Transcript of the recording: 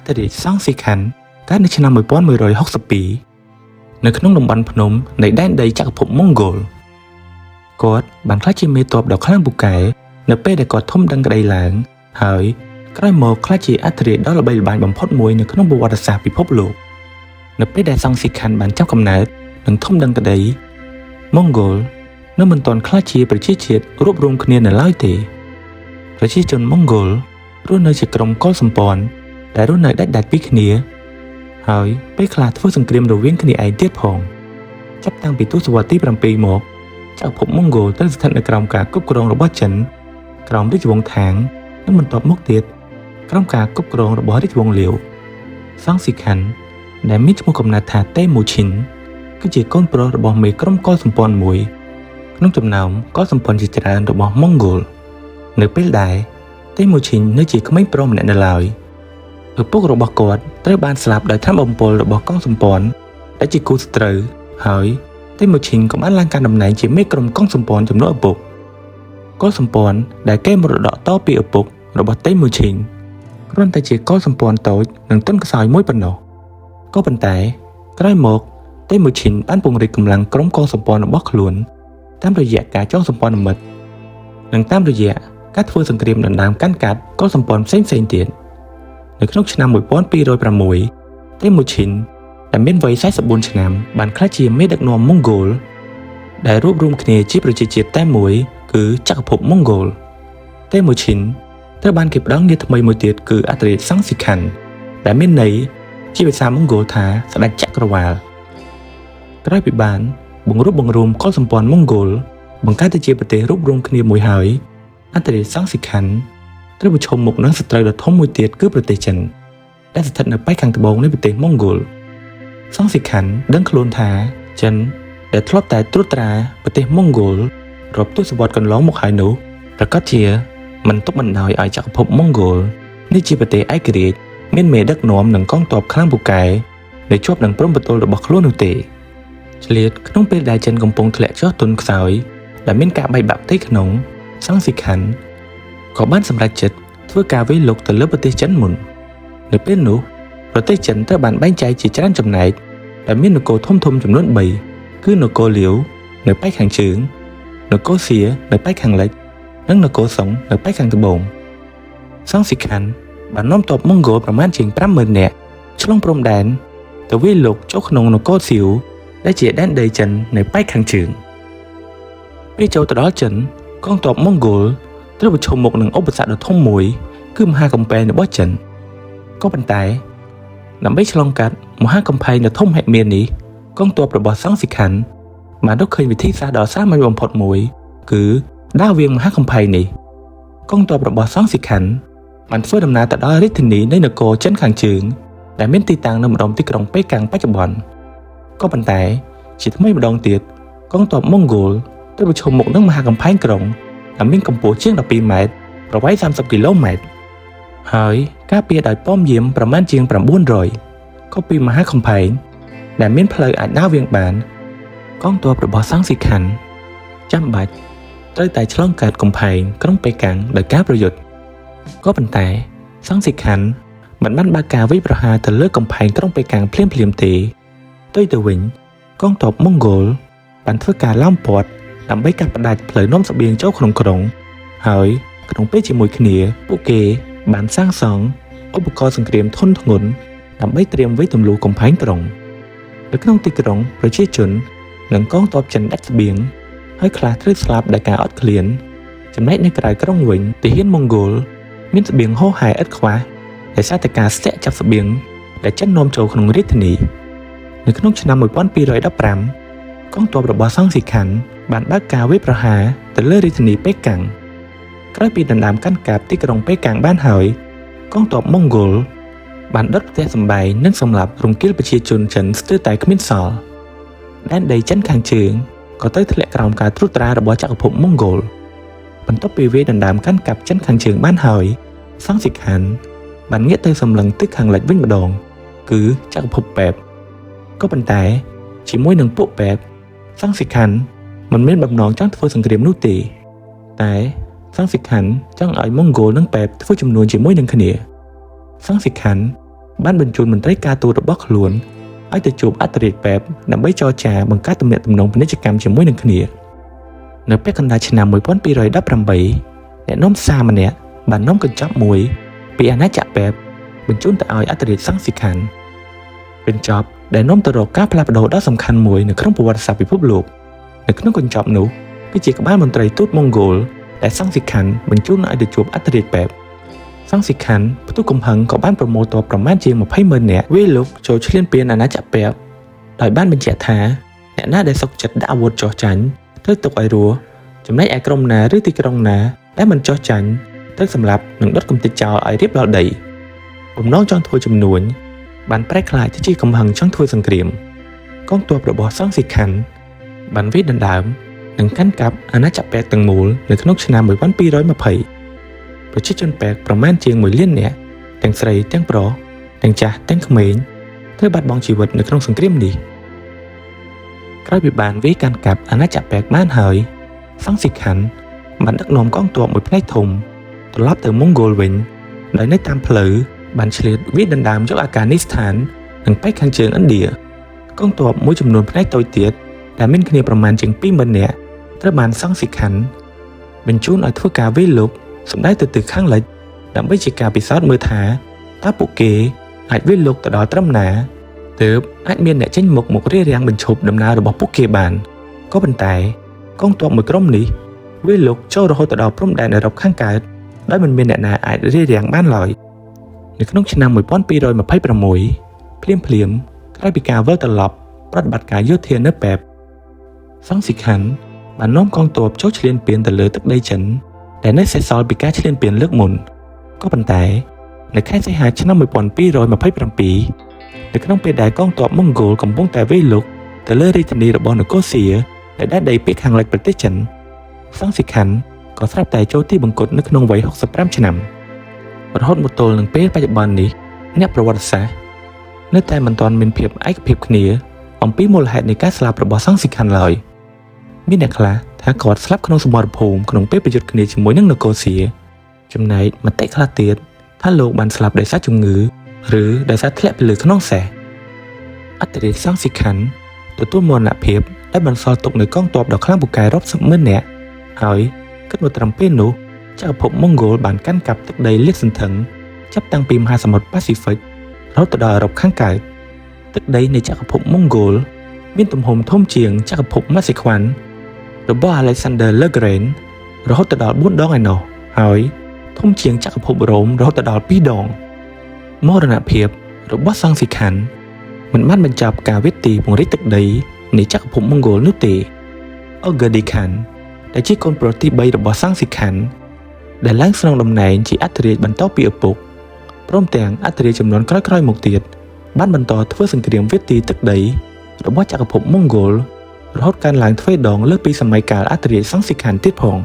ធិរាជសង់ស៊ីខាន់កើតនៅឆ្នាំ1162នៅក្នុងតំបន់ភ្នំនៃដែនដីចក្រភពម៉ុងហ្គោលគាត់បានក្លាយជាមេទ័ពដ៏ខ្លាំងពូកែនៅពេលដែលគាត់ធំដឹងក្តីឡើងហើយក្រោយមកក្លាយជាអធិរាជដ៏ល្បីល្បាញបំផុតមួយនៅក្នុងប្រវត្តិសាស្ត្រពិភពលោកនៅពេលដែលសង់ស៊ីខាន់បានចាប់កំណើតនិងធំដឹងក្តីម៉ុងហ្គោលនៅមិនទាន់ក្លាយជាប្រជាជាតិរួបរวมគ្នានៅឡើយទេប្រជាជនម៉ុងហ្គោលរស់នៅជាក្រុមកុលសម្ព័ន្ធដែលរស់នៅដាច់ៗពីគ្នាហើយពេលខ្លះធ្វើសង្គ្រាមរវាងគ្នាឯងទៀតផងចាប់តាំងពីទសវត្សរ៍ទី7មកចក្រភពម៉ុងហ្គោលត្រូវស្ថិតនៅក្រោមការគ្រប់គ្រងរបស់ចិនក្រោមរាជវង្សថាងនិងបន្ទាប់មកទៀតក្រោមការគ្រប់គ្រងរបស់រាជវង្សលាវសង់ស៊ីខាន់ដែលមានឈ្មោះកំណើតថាតេមូឈិនគឺជាកូនប្រុសរបស់មេក្រុមកុលសម្ព័ន្ធមួយក្នុងចំណោមកុលសម្ព័ន្ធជាច្រើនរបស់ម៉ុងហ្គោលនៅពេលដែលតេមូឈិននៅជាក្មេងប្រុសម្នាក់នៅឡើយឪពុករបស់គាត់ត្រូវបានស្លាប់ដោយថ្នាំបំពុលរបស់កងសម្ព័ន្ធដែលជាគូសត្រូវហើយតេមូឈិនក៏បានឡើងកាន់តំណែងជាមេក្រុមកងសម្ព័ន្ធជំនួសឪពុកកុលសម្ព័ន្ធដែលគេមរតកតពីឪពុករបស់តេមូឈិនគ្រាន់តែជាកុលសម្ព័ន្ធតូចនិងទន់ខ្សោយមួយប៉ុណ្ណោះក៏ប៉ុន្តែក្រោយមកតេមូឈិនបានពង្រីកកម្លាំងក្រុមកងសម្ព័ន្ធរបស់ខ្លួនតាមរយៈការចងសម្ព័ន្ធមិត្តនិងតាមរយៈការធ្វើសង្គ្រាមដណ្ដើមកាន់កាប់កុលសម្ព័ន្ធផ្សេងៗទៀតនៅក្នុងឆ្នាំ1206តេមូឈិនដែលមានវ័យ44ឆ្នាំបានក្លាយជាមេដឹកនាំម៉ុងហ្គោលដែលរួបរวมគ្នាជាប្រជាជាតិតែមួយគឺចក្រភពម៉ុងហ្គោលតេមូឈិនត្រូវបានគេផ្ដល់ងារថ្មីមួយទៀតគឺអធិរាជសង់ស៊ីខាន់ដែលមានន័យជាភាសាម៉ុងហ្គោលថាស្ដេចចក្រវាលក្រោយពីបានបង្រួបបង្រួមកុលសម្ព័ន្ធម៉ុងហ្គោលបង្កើតទៅជាប្រទេសរួបរวมគ្នាមួយហើយអធិរាជសង់ស៊ីខាន់ត្រូវប្រឈមមុខនឹងសត្រូវដ៏ធំមួយទៀតគឺប្រទេសចិនដែលស្ថិតនៅប៉ែកខាងត្បូងនៃប្រទេសម៉ុងហ្គោលសង់ស៊ីខាន់ដឹងខ្លួនថាចិនដែលធ្លាប់តែត្រួតត្រាប្រទេសម៉ុងហ្គោលរាប់ទសវត្សរ៍កន្លងមកហើយនោះប្រាកដជាមិនទុកបណ្ដោយឲ្យចក្រភពម៉ុងហ្គោលនេះជាប្រទេសឯករាជ្យមានមេដឹកនាំនិងកងទ័ពខ្លាំងពូកែនៅជាប់នឹងព្រំប្រទល់របស់ខ្លួននោះទេឆ្លៀតក្នុងពេលដែលចិនកំពុងធ្លាក់ចុះទុនខ្សោយដែលមានការបែកបាក់ផ្ទៃក្នុងសង់ស៊ីខាន់ក៏បានសម្រេចចិត្តធ្វើការវាយលុកទៅលើប្រទេសចិនមុននៅពេលនោះប្រទេសចិនត្រូវបានបែងចែកជាច្រើនចំណែកដែលមាននគរធំៗចំនួន3គឺនគរលាវនៅប៉ែកខាងជើងនគរសៀនៅប៉ែកខាងលិចនិងនគរសុងនៅប៉ែកខាងត្បូងសង់ស៊ីខាន់បាននាំទ័ពម៉ុងហ្គោលប្រមាណជាង50000នាក់ឆ្លងព្រំដែនទៅវាយលុកចូលក្នុងនគរសៀវដែលជាដែនដីចិននៅប៉ែកខាងជើងពេលចូលទៅដល់ចិនកងទ័ពម៉ុងហ្គោលត្រូវប្រឈមមុខនឹងឧបសគ្គដ៏ធំមួយគឺមហាកំពែងរបស់ចិនក៏ប៉ុន្តែដើម្បីឆ្លងកាត់មហាកំផែងដ៏ធំហិមានេះកងទ័ពរបស់សង់ស៊ីខាន់បានរកឃើញវិធីសាស្ត្រដ៏សាមញ្ញបំផុតមួយគឺដើរវាងមហាកំផែងនេះកងទ័ពរបស់សង់ស៊ីខាន់បានធ្វើដំណើរទៅដល់រាជធានីនៃនគរចិនខាងជើងដែលមានទីតាំងនៅម្ដុំទីក្រុងប៉េកាំងបច្ចុប្បន្នក៏ប៉ុន្តែជាថ្មីម្ដងទៀតកងទ័ពម៉ុងហ្គោលត្រូវប្រឈមមុខនឹងមហាកំផែងក្រុងដែលមានកម្ពស់ជាង12ម៉ែត្រប្រវែង30គីឡូម៉ែត្រហើយការពារដោយប៉មយាមប្រមាណជាង900ក៏ពីមហាកំផែងដែលមានផ្លូវអាចដើរវាងបានកងទ័ពរបស់សង់ស៊ីខាន់ចាំបាច់ត្រូវតែឆ្លងកាត់កំផែងក្រុងប៉េកាំងដោយការប្រយុទ្ធក៏ប៉ុន្តែសង់ស៊ីខាន់មិនបានបើកការវាយប្រហារទៅលើកំផែងក្រុងប៉េកាំងភ្លាមៗទេផ្ទុយទៅវិញកងទ័ពម៉ុងហ្គោលបានធ្វើការឡោមព័ទ្ធដើម្បីកាត់ផ្តាច់ផ្លូវនាំស្បៀងចូលក្នុងក្រុងហើយក្នុងពេលជាមួយគ្នាពួកគេបានសាងសង់ឧបករណ៍សង្គ្រាមធុនធ្ងន់ដើម្បីត្រៀមវាយទម្លុះកំផែងក្រុងនៅក្នុងទីក្រុងប្រជាជននិងកងទ័ពចិនដាច់ស្បៀងហើយខ្លះត្រូវស្លាប់ដោយការអត់ឃ្លានចំណែកនៅក្រៅក្រុងវិញទាហានម៉ុងហ្គោលមានស្បៀងហូរហែឥតខ្វះដោយសារតែការស្ទាក់ចាប់ស្បៀងដែលចិននាំចូលក្នុងរាជធានីនៅក្នុងឆ្នាំ1215កងទ័ពរបស់សង់ស៊ីខាន់បានបើកការវាយប្រហារទៅលើរាជធានីប៉េកាំងក្រោយពីដណ្ដើមកាន់កាប់ទីក្រុងប៉េកាំងបានហើយកងទ័ពម៉ុងហ្គោលបានដុតផ្ទះសម្បែងនិងសម្លាប់រង្គាលប្រជាជនចិនស្ទើរតែគ្មានសល់ដែនដីចិនខាងជើងក៏ទៅធ្លាក់ក្រោមការត្រួតត្រារបស់ចក្រភពម៉ុងហ្គោលបន្ទាប់ពីវាយដណ្ដើមកាន់កាប់ចិនខាងជើងបានហើយសង់ស៊ីខាន់បានងាកទៅសម្លឹងទិសខាងលិចវិញម្ដងគឺចក្រភពប៉ែបក៏ប៉ុន្តែជាមួយនឹងពួកប៉ែបសង់ស៊ីខាន់មិនមានបំណងចង់ធ្វើសង្គ្រាមនោះទេតែសង់ស៊ីខាន់ចង់ឲ្យម៉ុងហ្គោលនិងប៉ែបធ្វើជំនួញជាមួយនឹងគ្នាសង់ស៊ីខាន់ បានបញ្ជូនមន្ត្រីការទូតរបស់ខ្លួនឲ្យទៅជួបអធិរាជប៉ែបដើម្បីចរចាបង្កើតទំនាក់ទំនងពាណិជ្ជកម្មជាមួយនឹងគ្នានៅពាក់កណ្ដាលឆ្នាំ1218អ្នកនាំសារម្នាក់បាននាំកញ្ចប់មួយពីអាណាចក្រប៉ែបបញ្ជូនទៅឲ្យអធិរាជសង្ស៊ីខាន់កញ្ចប់ដែលនាំទៅរកការផ្លាស់ប្ដូរដ៏សំខាន់មួយនៅក្នុងប្រវត្តិសាស្ត្រពិភពលោកនៅក្នុងកញ្ចប់នោះគឺជាក្បាលមន្ត្រីទូតម៉ុងហ្គោលដែលសង្ស៊ីខាន់បញ្ជូនឲ្យទៅជួបអធិរាជប៉ែបសង្ស៊ីខាន់ផ្ទុះកំហឹងក៏បានប្រមូលទ័ពប្រមាណជាង20ម៉ឺននាក់វាយលុកចូលឈ្លានពានអាណាចក្រប៉ែបដោយបានបញ្ជាក់ថាអ្នកណាដែលសុខចិត្តដាក់អាវុធចុះចាញ់ត្រូវទុកឲ្យរស់ចំណែកឯក្រុមណាឬទីក្រុងណាដែលមិនចុះចាញ់ត្រូវសម្លាប់និងដុតកម្ទេចចោលឲ្យរៀបដល់ដីបំណងចង់ធ្វើជំនួញបានប្រែក្លាយទៅជាកំហឹងចង់ធ្វើសង្គ្រាមកងទ័ពរបស់សង្ស៊ីខាន់បានវាយដណ្ដើមនិងកាន់កាប់អាណាចក្រប៉ែកទាំងមូលនៅក្នុងឆ្នាំ1220ប្រជាជនប៉ែកប្រមាណជាង1លាននាក់ទាំងស្រីទាំងប្រុសទាំងចាស់ទាំងក្មេងត្រូវបាត់បង់ជីវិតនៅក្នុងសង្គ្រាមនេះក្រោយពីបានវាយកាន់កាប់អាណាចក្រប៉ែកបានហើយសង្ស៊ីខាន់បានដឹកនាំកងទ័ពមួយផ្នែកធំត្រឡប់ទៅម៉ុងហ្គោលវិញដោយនៅតាមផ្លូវបានឆ្លៀតវាយដណ្ដើមយកអាហ្គានីស្ថាននិងប៉ែកខាងជើងឥណ្ឌាកងទ័ពមួយចំនួនផ្នែកតូចទៀតដែលមានគ្នាប្រមាណជាង20000នាក់ត្រូវបានសង្ស៊ីខាន់បញ្ជូនឲ្យធ្វើការវាយលុកសម្ដៅទៅទិសខាងលិចដើម្បីជាការពិសោធន៍មើលថាតើពួកគេអាចវាយលុកទៅដល់ត្រឹមណាទើបអាចមានអ្នកចេញមុខមករារាំងបញ្ឈប់ដំណើររបស់ពួកគេបានក៏ប៉ុន្តែកងទ័ពមួយក្រុមនេះវាយលុកចូលរហូតទៅដល់ព្រំដែនអឺរ៉ុបខាងកើតដោយមិនមានអ្នកណាអាចរារាំងបានឡើយនៅក្នុងឆ្នាំ1226ភ្លាមភ្លាមក្រោយពីការវិលត្រឡប់ប្រតិបត្តិការយោធានៅប៉ែបសង្ស៊ីខាន់បាននាំកងទ័ពចូលឈ្លានពានទៅលើទឹកដីចិនដែលនៅសេសសល់ពីការឈ្លានពានលើកមុនក៏ប៉ុន្តែនៅខែសីហាឆ្នាំ1227នៅក្នុងពេលដែលកងទ័ពម៉ុងហ្គោលកំពុងតែវាយលុកទៅលើរាជធានីរបស់នគរសៀដែលដែនដីភាគខាងលិចប្រទេសចិនសង្ស៊ីខាន់ក៏ស្រាប់តែចូលទីបង្គត់នៅក្នុងវ័យ65ឆ្នាំរហូតមកទល់នឹងពេលបច្ចុប្បន្ននេះអ្នកប្រវត្តិសាស្ត្រនៅតែមិនទាន់មានភាពឯកភាពគ្នាអំពីមូលហេតុនៃការស្លាប់របស់សង្ស៊ីខាន់ឡើយមានអ្នកខ្លះថាគាត់ស្លាប់ក្នុងសមរភូមិក្នុងពេលប្រយុទ្ធគ្នាជាមួយនឹងនគរសៀចំណែកមតិខ្លះទៀតថាលោកបានស្លាប់ដោយសារជំងឺឬដោយសារធ្លាក់ពីលើខ្នងសេះអធិរាជសង្ស៊ីខាន់ទទួលមរណភាពដែលបន្សល់ទុកនូវកងទ័ពដ៏ខ្លាំងពូកែរាប់សិបម៉ឺននាក់ហើយគិតមកត្រឹមពេលនោះចក្រភពម៉ុងហ្គោលបានកាន់កាប់ទឹកដីលាតសន្ធឹងចាប់តាំងពីមហាសមុទ្រប៉ាស៊ីហ្វិករហូតទៅដល់អឺរ៉ុបខាងកើតទឹកដីនៃចក្រភពម៉ុងហ្គោលមានទំហំធំជាងចក្រភពម៉ាស៊ីខ្វាន់របស់ Alexander le Grand រហូតទៅដល់4ដងឯណោះហើយធំជាងចក្រភពរ៉ូមរហូតទៅដល់2ដងមរណភាពរបស់សង្ស៊ីខាន់មិនបានបញ្ចប់ការវាយទីពង្រីកទឹកដីនៃចក្រភពម៉ុងហ្គោលនោះទេអូហ្គាឌីខាន់ដែលជាកូនប្រុសទី3របស់សង្ស៊ីខាន់ដែលឡើងស្នងតំណែងជាអធិរាជបន្តពីឪពុកព្រមទាំងអធិរាជចំនួនក្រោយៗមកទៀតបានបន្តធ្វើសង្គ្រាមវាយទីទឹកដីរបស់ចក្រភពម៉ុងហ្គោលរហូតកើនឡើងទ្វេដងលើសពីសម័យកាលអធិរាជសង្ស៊ីខាន់ទៀតផង។